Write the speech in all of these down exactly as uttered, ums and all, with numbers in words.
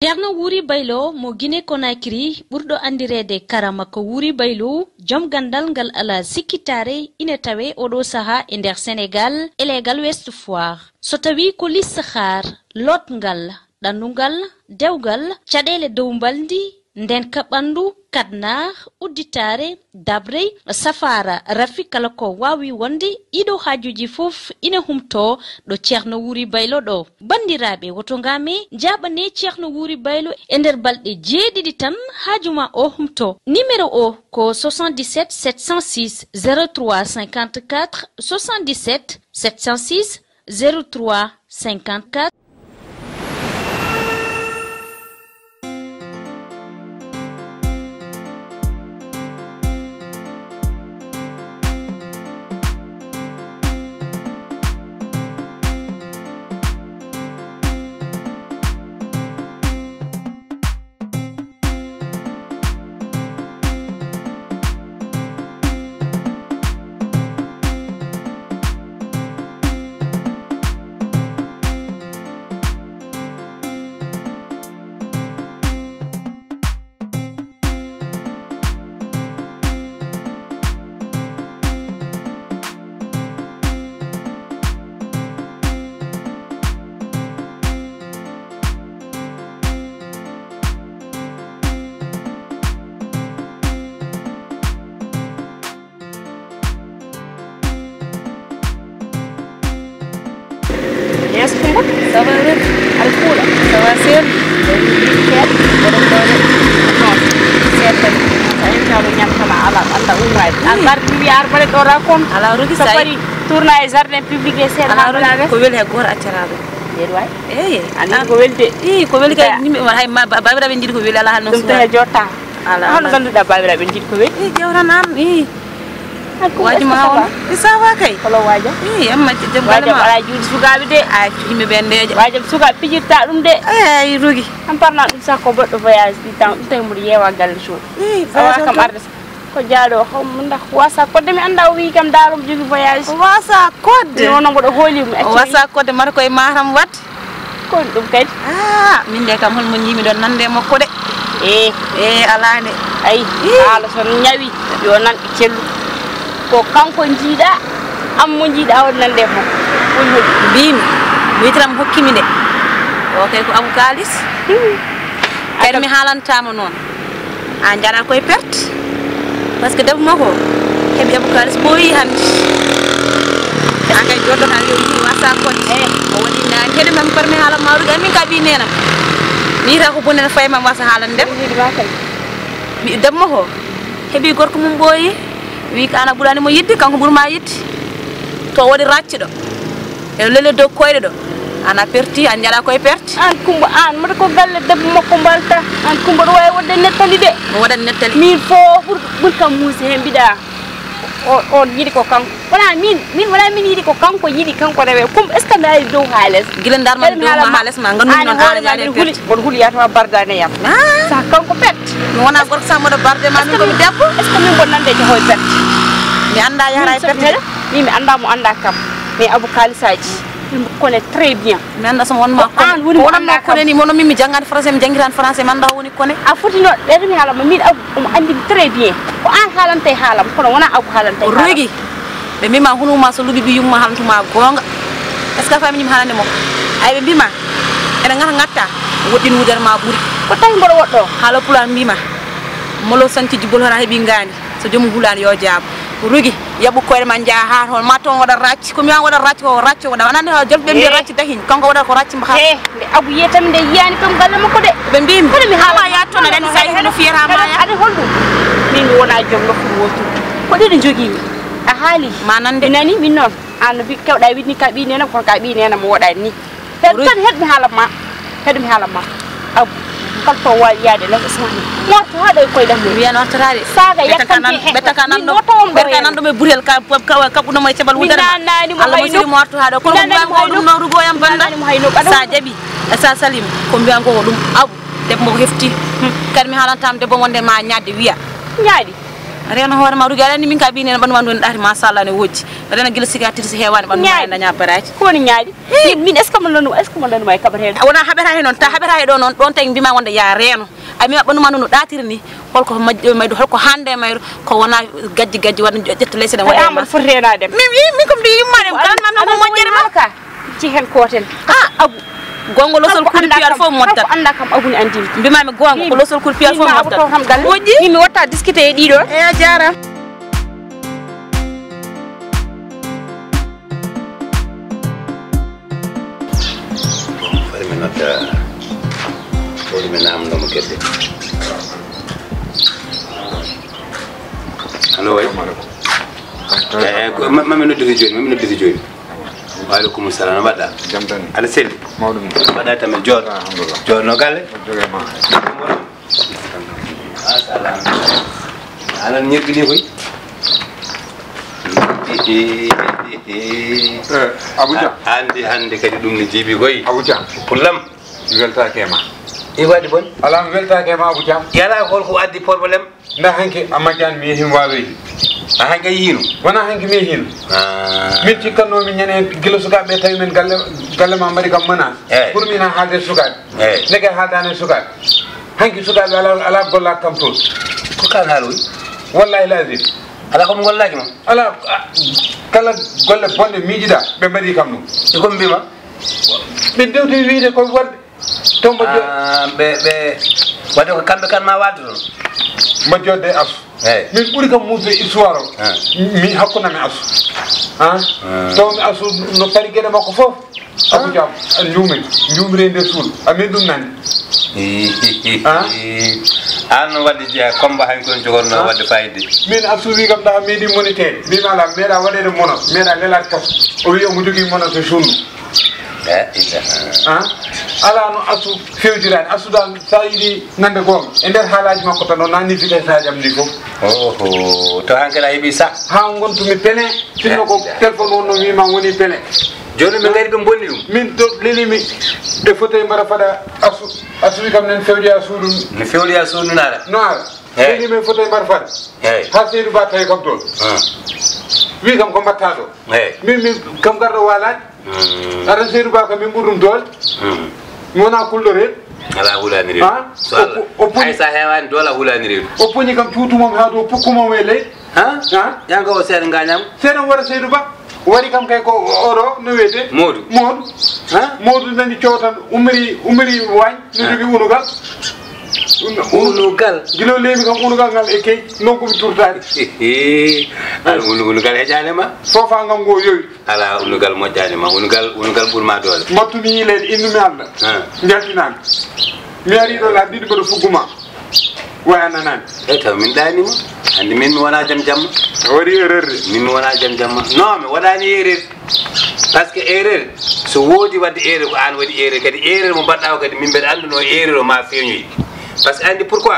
Ceerno Wuuri Baylo mo Guinée Conakry, ɓurɗo anndireede Karama ko Wuuri Baylo, joom ganndal ngal alaa sikkitaare, ina tawee oɗo sahaa e nder Senegaal e leegal Ouest Foire. So tawii ko listixaar, lootngal, ɗannungal, dewgal, caɗeele dow mbalndi, ndeenka ɓanndu, kadnar, udditaare, dabrey, safaara, rafi, kala ko waawi wonde, ɗiɗo haajuuji fof ina humtoo ɗo Ceerno Wuuri Baylo ɗo. Banndiraaɓe, woto ngam e njaaɓane Ceerno Wuuri Baylo e nder balɗe jeeɗiɗi tan haaju ma o humto. Numéro o ko soixante-dix-sept sept cent six zéro trois cinquante-quatre, soixante-dix-sept sept cent six zéro trois cinquante-quatre. Yes, Kumba. Ça va, Ruth? Aɗa kuula? Ça va, sœur? Seeɗa. Mboɗon ɗo de. Non. Seeɗa kadi. Sa ƴettaɗo ñam kala ala, anda ummaade. An mbardi mi ar bare ɗo ra kon. Ala, Ruth, sa pari tourna e jardin public e seeɗa. Ala, Ruth, ko weli he gooto accata ɗum. Ɗeɗ waay. Eyi. An ko weli de. Ii, ko weli kay, yimɓe, hay ma, ba-, baabiraaɓe njiɗi ko weli, ala hal noon. Ɗum tawi jotta. Ala, ala. Hano ngannduɗaa baabiraaɓe njiɗi ko weli? Ii, jawran an, ii. Waaju ma on. I sawa kay. Holo waaja? Ii, amma jam galle ma. Waajam ala juuɗe sukaaɓe de. Ay, yimɓe ɓe ndeeƴa. Waajam sukaaɓe pijirta ɗum de. Ay, rugi. An parna ɗum sa ko goɗɗo voyage ɗi tan, ɗum tawi mboɗo yeewa galle to. Ii, awa kam arde. Ko jaaɗo, hom-, ndax wasa kodde mi annda o wi kam daaro mi jogi voyage. Wasa kodde? Nono mboɗo hooli mo acci. Wasa kodde mata koye Matam wat. Ko ɗum kadi. Ah, min de kam hol mo njiimi ɗon nande makko de. Eh. Eh, alaa ne. Ay, ii, haala so ñawi, yo nan e cellu. Ko kanko njiiɗa, am mo njiiɗa o nande makko. Woni hol? Mbiimi, mi witiram hokkimi de. O kay ko Abu Kalis. Hmm. Kadi mi haalantama noon. A jaɗa koye perte. Parce que debbo makko heɓi Abu Kalis ɓooyi hannde. An kay joddo kan yo yii wasa kon. Eh. O woni na kede men parmi haala mawrude min ka ɓi nenam. Mi ta ko bonen fay ma wasa haalan dem. Ni ma kay. Mi debbo makko heɓi gorko mum ɓooyi. Wi ka ana ɓurani mo yidde, kanko ɓuri ma yidde. To o waɗi raccuɗo. E lele dow koyɗe ɗo. Ana perti, an jaɗa koye perte. An Kumba, an mbaɗa ko galle debbo makko mbalta. An Kumba ɗo wawi waɗde nettali de. Mi waɗat nettali. Min fof ɓur-, ɓuri kam muusi hen mbiɗa. O, on yiɗi ko kanko. Wala min, min wala min yiɗi ko kanko yiɗi kanko rewe. Kumba, est-ce que ndaari dow haa les? Gila ndar ma dow ma haa les ma, nganndu mi noon an jaɗe perte. Mboɗo huli yatama bardane yam. Ah. Sa kanko perte. Mi wona gorko sa mboɗo barde ma, min ko mi debbo. Est-ce que min mboɗo nande e hoye perte? Mi annda yahra e perte. Min mi annda mo annda kam. Mais Abu Kalisaji, il me connaît très bien. Mi annda so wonma kone. An woni mo annda kam. Kone ni, mono min mi janngani français, mi janngiran français, mi annda woni kone. A foti no, ɓe mi haala ma, min Abu, omo anndi mi très bien. Ko an haalanta e haala ma, kono wona Abu haalanta e haala ma. Rugi. Ɓe mbima hunuma so luɓi ɓiyum ma haalantuma goonga. Est-ce que a faami mi haalande mo? Ay ɓe mbima, ene ngata ngatta, woɗɗin wudere ma ɓuri. Ko tawi mboɗo woɗɗo? Haala pulaar mbima, molo santi jubol hono heɓi ngaandi. So joomum hulaani yo jaabo. Rugi, yaɓu koyɗe ma njaha haa toon. Ma toon waɗa racci. Ko mi an waɗa racci ko racci waɗa. Wonande haa jom ɓe mbiya racci dahin. Kanko waɗata ko racci mbaha. He, nde Abu yiyata mi nde yiyani kam galle makko de. Ɓe mbimi. Kono mi haala ya toon aɗa anndi sa no fiyata ma ya. Aɗa holɗum? Min mi wona joom nokku woturu. Ko ɗiɗi jogii mi. A haali. Ma nande. Mi nani min noon. An no mbi kewɗa wiɗni ka ɓii nena kono ka ɓii nena mo woɗani ni. He, kadi heɗmi haala ma. Heɗmi haala ma. Abu, kala to waawi yaade law Usmani. Morto haa ɗo e koyɗam mum. Wiyan wartata de. Saaga yakkante he. Ɓetta ka nan ɗo. Ɓetta ka nan ɗo e burel ka, ka, ka, kaɓɓuno mo e cabal wudere ma. Nanani mo Allah mo siri mo wartu haa ɗo. Kono ko mbiyan ko ɗum no rugo yam banda. Nanani mo hayno ɓaɗa. Sa jaɓi, e sa salim, ko mbiyan ko ko ɗum Abu. Debbo mo ko hefti. Kadi mi haalantam debbo wonde ma ñaadde wiya. Ñaadi. Reeno hoore ma, Rugi, aɗa anndi min ka ɓiy nene ɓanndu ma ndu ne ɗaati, machallah, ne wojji. Reeno gila cicatrice heewaani ɓanndu ma, ñaaƴi. Daña baraaji. Ko woni ñaaƴi? Min, est-ce que mo lannu, est-ce que mo lannu ma e kaɓateeɗo? Wona haɓata he noon, ta haɓata he ɗo noon, ɗoon tawi mbima wonde ya reeno. A mbima ɓanndu ma ndu no ɗaatiri ni, holko majjo mayru, holko hande mayru, ko wona gajji gajji, waɗa ƴetta leyse ɗen, waɗa Amadou foti reenaade. Min, min, min ko mbiɗo yummaade, kalan ma, ko moƴƴere ma. Ci hen kooten. Ah, Abu. Gonga losol kuuɗi piyal fof moddat. Ko annda kam Abu ne anndi. Mbimami gonga ko losol kuuɗi piyal fof moddat. Moƴƴi. Min mi watta discuter e ɗiɗo. Eyi, a jaaraama. Bon, fari mi nodda, woni mi namndo mo gerte. Allo, way. Eh, ko ma, ma mi noddiri jooni, ma mi noddiri jooni. Wa aleykum salam, no mbaɗɗa? Jam tan. Aɗa selli? Mawɗum. Mbaɗɗa tamit, jooɗo. Alhamdulillah. Jooɗo, no galle? Joge ma. Machallah. Anan ñirgini koy. Eh, Abu Dia. Hannde, hannde kadi ɗum ne jiiɓi koy. Abu Dia. Pullam. Mi weltaaki e ma. I waɗi bon? Alaa, mi weltaaki e ma, Abu Dia. Yalaa hol ko addi problème? Nda hanki a majjani mi yehi mi waaloyde. A hanki a yihiino? Wona hanki mi yehiino. Ah. Min cikkannoomi ñande gila sukaaɓe tawi men galle, galle ma mbaɗi kam menace. Eey. Pour mi ina haalde e sukaaɓe. Eey. Ndeke haaldaani e sukaaɓe. Hanki sukaaɓe ala, ala gollaaka kam toon. Ko kaan haaloyi? Wallahi lazim. Ala ko mo gollaaki ma? Ala, a, kala golle bonɗe miijiɗa ɓe mbaɗi kam ɗum. E ko ɓe mbima? Ɓe dewti wiide ko waɗde. To mbo jo- Ah, ɓe, ɓe, wadde ko kamɓe kan ma wadde toon? Mbo jodde asu. Eey. Min ɓuri kam muusde histoire o. Ah. Mi hakkunde mi asu. Ah? Ah. To mi asu no pari geɗe makko fof. Ah. Abu Dia, a juumi, juumire e nder suudu. A min ɗum nani. Ah? An no wadde jeeya, Komba, hay kono jogorno wadde fayde. Min asu wi kam ɗa meeɗi moniteede. Mbimi ala, meeɗa waɗeede mono, meeɗa lelaade kaso. O wi omo jogii mono to suudu. La ilaha. Ah? Alaa no asu fewjiraani. Asu dal, so a yiɗi nande goonga, e nder haalaaji makko tan, o naatni vitesse am ndi fof. Oho, to hankadi a heɓi sa. Haa ngontumi pene, sinno ko téléphone wonno wiima woni pene. Jooni min ngari ɗum bonni ɗum. Min to lelimi e fauteuil mbaɗa faɗa asu, asu wi kam nen fewjoya suudu. Mi fewjoya suudu naara. No ara. Eey. Lelimi e fauteuil mbaɗa faɗa. Eey. Haa Seydou Ba tawi kam toon. Ah. Wi kam ko mbatta ɗo. Eey. Min, min kam garɗo waalaade. Hmm. Aɗa Seydou Ba kam min ɓuri ɗum doole. Hmm. Mi wona kulɗo reedu. Ala hulaani reedu. Ha? So Allah. O pu-, o puñi. Hay sa heewaani doole a hulaani reedu. O puñi kam cuutu mum haa dow pukku mum e leydi. Ha? Ha? Ƴanga o seeɗa ngañam. Seeɗa wara Seydou Ba. Wari kam kay ko oɗo no wiyete? Moodu. Moodu. Ha? Moodu nani cowtan ummiri, ummiri waañ. No jogii unugal. Un-, un-, unugal. Gila leydi kam unugal ngal e key, non ko mi turtaade. An unu-, unugal heƴaani ma? Foofa ngal ngo yowi. Alaa, unugal moƴƴaani ma. Unugal, unugal ɓuri ma doole. Mbattumi yiileede, innumi Allah. Ah. Njaltinaami. Mi arii ɗo laabi ɗiɗi mboɗo fuggu ma. Waya nanaani. E taw min ɗaani ma. Anndi min mi wona jam jamma. A waɗi erreur de. Min mi wona jam jamma. Non, mi waɗaani erreur. Parce que erreur, so woodi waɗde erreur, ko aan waɗi erreur. Kadi erreur mo mbaɗɗa o kadi, min mbeɗa annduno erreur o ma feeñoyi. Parce que anndi pourquoi?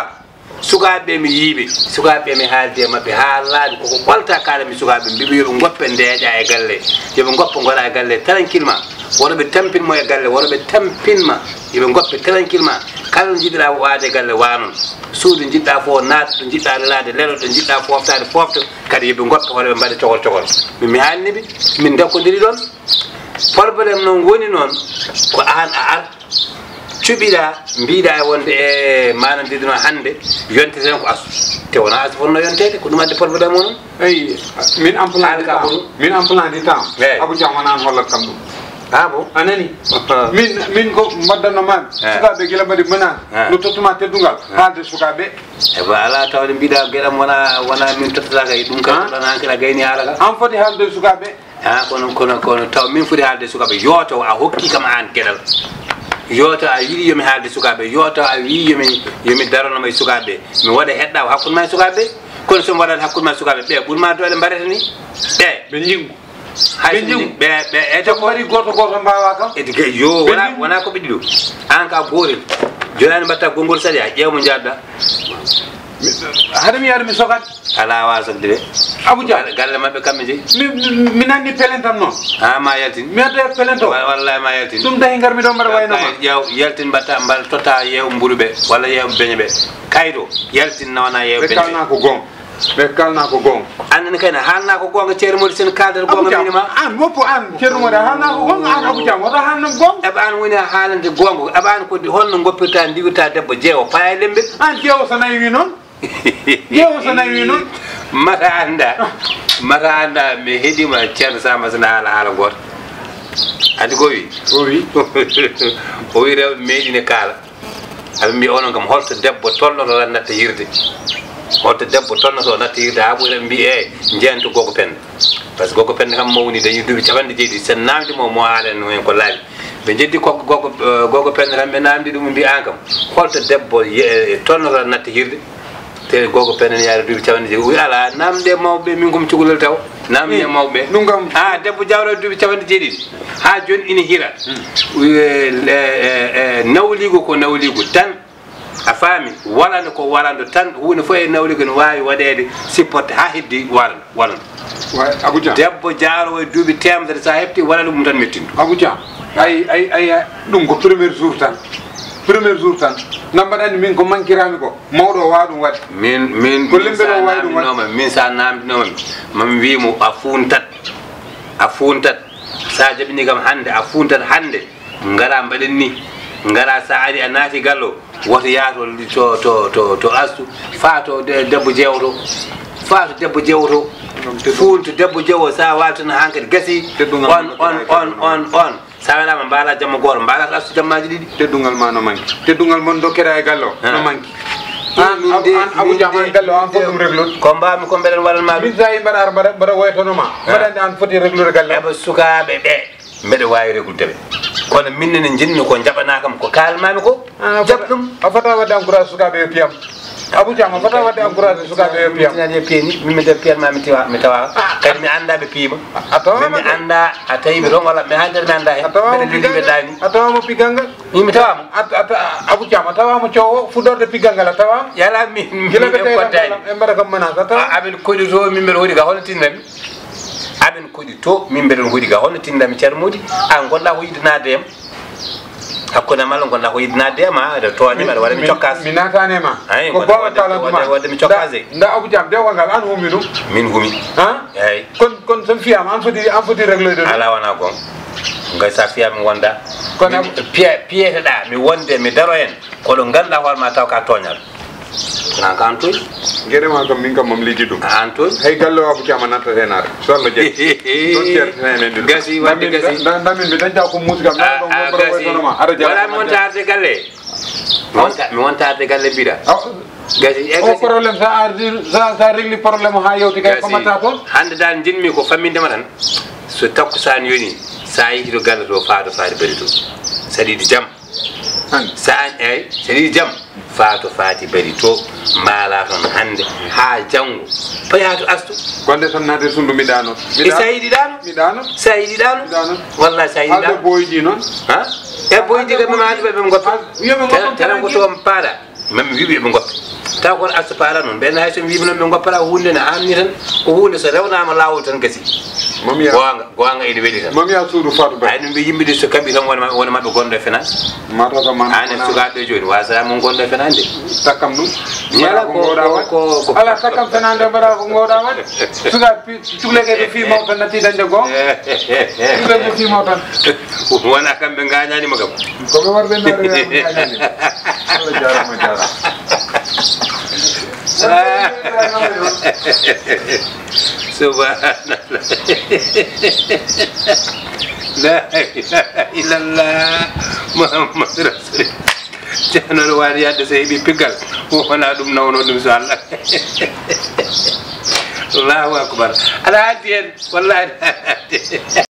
Sukaaɓe ɓe mi yiiɓe, sukaaɓe ɓe mi haaldi e maɓɓe haa laaɓi, koko ɓolta kaalanmi sukaaɓe ɓe, mbiimi yo ɓe ngoppe ndeeƴa e galle, yo ɓe ngoppa ngooɗa e galle tranquillement, wano ɓe tampin mo e galle, wano ɓe tampin ma, yo ɓe ngoppe tranquillement. Kala ɗo njiɗɗa waade e galle waa noon, suudu njiɗɗa fof naat, ɗo njiɗɗa lelaade lelo, ɗo njiɗɗa fooftaade foofta, kadi yo ɓe ngoppe hono ɓe mbaɗa cokor cokor. Min mi haalni ɓe, min ndokkodiri ɗoon, problème noon woni noon ko aan a ar, cuɓiɗa, mbiɗa e wonde e manandirde ma hannde, yonte tan ko asu. Te wona asu fonno yonteede, ko ɗum addi problème o noon. Eyi, min en plan Haali du ka temps. Ko ɗum. Min en plan du temps. Eyi. Abou Thiam wona an hollat kam ɗum. Ah bon? A nani? Min, min ko mbaɗdanno man. Eyi. Sukaaɓe gila mbaɗi menace. Eyi. No tottuma teddungal. Eyi. Haalde sukaaɓe. E ba ala tawde mbiɗa geɗam wona, wona min tottata kay ɗum kay. Ah? Ɗon hankira gayni haala ka. An foti haalde sukaaɓe. Ah, kono, kono, kono taw min foti haalde sukaaɓe. Yooto a hokki kam aan geɗal. Yooto a yiɗi yo mi haalde sukaaɓe. Yooto a wii yo mi, yo mi darano ma e sukaaɓe. Mi waɗa heɗɗa hakkunde ma e sukaaɓe. Kono so mi waɗaani hakkunde ma e sukaaɓe, ɓe ɓuri ma doole mbarata ni. Ɓe. Ɓe njingu. Hay ɓe so njingu. Ɓe, ɓe, e to ko mbaɗi gooto gooto mbaawa kam. E diga yo, ɓe wona, njingu. Wona ko ɓe ɗiɗo. Aan ka gootel. Jooni mbatta konngol saɗi, a ƴeew mo njaɗɗa. Mi, haɗa mi yaade mi sokat. Alaa waawa sokde ɓe. Abou Dia. Galle, galle maɓɓe kamɓe jeyi. Mi, mi, mi nanndi pelen tan noon. Ah, ma yaltin. Mi adda pelen to. Wa-, wallahi ma yaltin. Ɗum tahi ngarmi ɗo mbaɗa wayno ma. Kay, ƴeew, yaltin mbatta, mbal totta yeew mburu ɓe, walla yeew beñe ɓe. Kayto, yaltin nawana yeew beñe ɓe. Ɓe kalna ko goonga. Ɓe kalna ko goonga. An ne kay, ne haalna ko goonga, Ceerno Mody Sène, kaaldata goonga. Abu Thiam, mini ma. An woppu an, Ceerno Mody, haalna ko goonga, an Abu Thiam, wota haalnam goonga. Eɓe an woni haalande goonga, eɓe an ko honno ngoppirta, ndiwirta debbo jeewo, paya lembe. An jeewo so nayi wi noon? Jeewo so nayi wi noon? Mata annda, mata annda, mi heɗima Ceerno Samba Sène haala haala gooto. Andi ko wi? O wi? O wi rewɓe meeɗi ne kaala. Aɓe mbiya onon kam, holto debbo tolnoto tan natta yirde? Holto debbo tolnoto natta yirde haa ɓuri? Aɓe mbiya, "Eey, njeyanto Gogo Penda." Par ce que Gogo Penda kam mawni, dañi duuɓi capanɗe jeeɗiɗi. Sen naamndi mo, mo haalani en ko laaɓi. Ɓe njeddi ko Gogo, eh, Gogo Penda tan, ɓe naamndi ɗum, ɓe mbiya, "Aan kam, holto debbo ye-, tolnoto tan natta yirde?" Te Gogo Penda ne yaari duuɓi capanɗe jeeɗiɗi. O wi, "Alaa, naamndee mawɓe ɓe, min ko mi cukalel taw. Naamndee mawɓe ɓe." Ɗum kam. Ah, debbo jawɗo duuɓi capanɗe jeeɗiɗi. Haa jooni ina hira. Hmm. Eh, eh, eh, nawliigu ko nawliigu tan. A faami? Walando ko walando tan. Huunde fof e nawliigu no waawi waɗeede supporté haa heddi walando, walando. Waay, Abu Thiam. Debbo jawɗo e duuɓi teemedere, so a heɓti walando mum tan mettinto. Abu Thiam. Ay, ay, ay, ay, ɗum ko premier jour tan. Premier jour tan. Ngam mbaɗa anndi min ko mankiraami ko. Mawɗo o waawa ɗum waɗde. Min, min, ko min limbe sa ɗo waawi ɗum waɗde. Naamndinooma, min sa naamndinooma, mami wiy mo a fuuntat. A fuuntat. Sa jaɓini kam hannde, a fuuntat hannde. Ngara mbaɗen ni. Ngara sa ari a naati gallo. Woto yaato to, to, to, to Astu. Faa to de-, debbo jeewoto. Faa to debbo jeewoto. Fuuntu debbo jeewo sa waawi tan hankadi gasi. Teddungal on, on, on, on, on. Sa welaama, mbaala jamma gooto, mbaala Astu jammaaji ɗiɗi. Teddungal ma no manki. Teddungal mon dokkere e galle o no manki. An, min de, an Abu Thiam, an galle o, an foti ɗum reglude. Ko mbaawmi ko mbeɗen waɗan ma ɗum. Min sa yi mbaɗa ar mbaɗa, mbaɗa woytono ma. Mbaɗa anndi an foti reglude galle o. Eɓe sukaaɓe ɓe, mbeɗa waawi reglude ɓe. Kono min ne njiɗmi ko njaɓanaa kam ko kaalmaami ko. Jaɓ ɗum. A fota waɗde encourage sukaaɓe yo piyam. Abu Thiam, a fota waɗde encourage sukaaɓe yo piyam. Min yo piye ni, min mi def piyat ma mi tiwa, mi tawa. Kadi mi annda ɓe piyima. A tawa mi annda, a tawi mi rongola, mi haydere mi annda hen. A tawa mo piganga. A tawa mo piganga. Min mi tawa mo. A, a, a, Abu Thiam, a tawa mo coowo, fudorde piganga a tawa. Yala min, min gila ɓe tawi e mbaɗa kam menace, a tawa. Amin koɗi to, min mbeɗa hoɗi ga hono tinna mi. Amin koɗi to, min mbeɗa hoɗi ga hono tinna mi Ceerno Mody. An gonɗa ko yiɗanaade yam. Hakkunde am e Allah, gonɗa ko yiɗanaade ma, aɗa tooñi, aɗa waɗa mi cokkaas. Mi naataani e ma. Ay, ko goonga kaalanmi ma. Waɗa mi cokkaas de. Nda Abu Thiam, dewgal ngal, an humi ɗum? Min humi. Ha? Eey. Kon, kon so mi fiyaama, an foti, an foti regloyde ɗum? Alaa, wonaa goonga. Ngay sa fiyaama mi wonda. Kono piye-, piyeteɗaa, mi wonde, mi daro heen. Ko ɗo ngannduɗaa hoore ma taw ka tooñal. Wonaa ko an tooñi. Gere ma kam, min kam, mami liggi ɗum. An tooñi. Hay galle o Abu Thiam a nattat heen ar. So Allah jaɓi. Ɗon ceertata heen en ɗum. Gasi, wadde gasi. Nda, nda, nda min mi dañta ko muusi kam. A, a, gasi. Aɗa jaɓa. Wala mi wonta arde galle. Mi wonta, mi wonta arde galle mbiɗa. Gasi, e o gasi. Problème sa ardi, sa, sa régli problème o ha yewti kay ko mbatta toon. Hannde dal njiɗmi ko famminde ma tan. So takkusaan yoni, sa yehi to galle to, faa to Faati Bari to. Saɗa yiɗi jam. An. Sa an, eey, saɗa yiɗi jam, faa to Faati Bari to, mbaala toon hannde haa janngo. Paya to Astu. Gonde tan naade sunndu mi ɗaano. Mi ɗaano. Sa yiɗi ɗaano. Mi ɗaano. Sa yiɗi ɗaano. Mi ɗaano. Wallahi sa yiɗi ɗaano. Haalde boyji noon. Ha? E boyji kam mi maani ɓe, ɓe ngoppa. Yo ɓe ngoppa. Telen ko toon paada. Même wiɓe ɓe ngoppa. Taw kon Astu paala noon. Ɓen hay so mi wiɓe noon ɓe ngoppata huunde ne anni tan. Ko huunde so rewnaama laawol tan gasi. Mami ya. Goonga. Goonga ene weli tan. Mami a suudu Fatou Ba. Ay, no mbiyi yimɓe ɗi so kaɓi tan wona ma-, wona maɓɓe gonɗo e finance. Mataw kam man. Aan e sukaaɓe jooni, wasata mon gonɗo e finance de. Takkam ɗum. Mbaɗa ko ngooɗa waɗ. Ko, ko, ko. Ala takkam finance de, mbaɗa ko ngooɗa waɗ. Sukaaɓe pi-, cukleke ɗo fii mawɗo tan natti dañde goonga. Cukleke ɗo fii mawɗo tan. Wona kamɓe ngaañaani mo kam. Ko ɓe warɓe naare ɓe ngaañaani. Allah jaaraama, jaaraama. Subhanallah. La ilaha illallah. Muhammadu Rasulullah. Ceerno no wawi yadde so heɓi piggal. Wona ɗum nawno ɗum so Allah. Allahu akbar. Aɗa haaldi hen. Wallahi aɗa haaldi.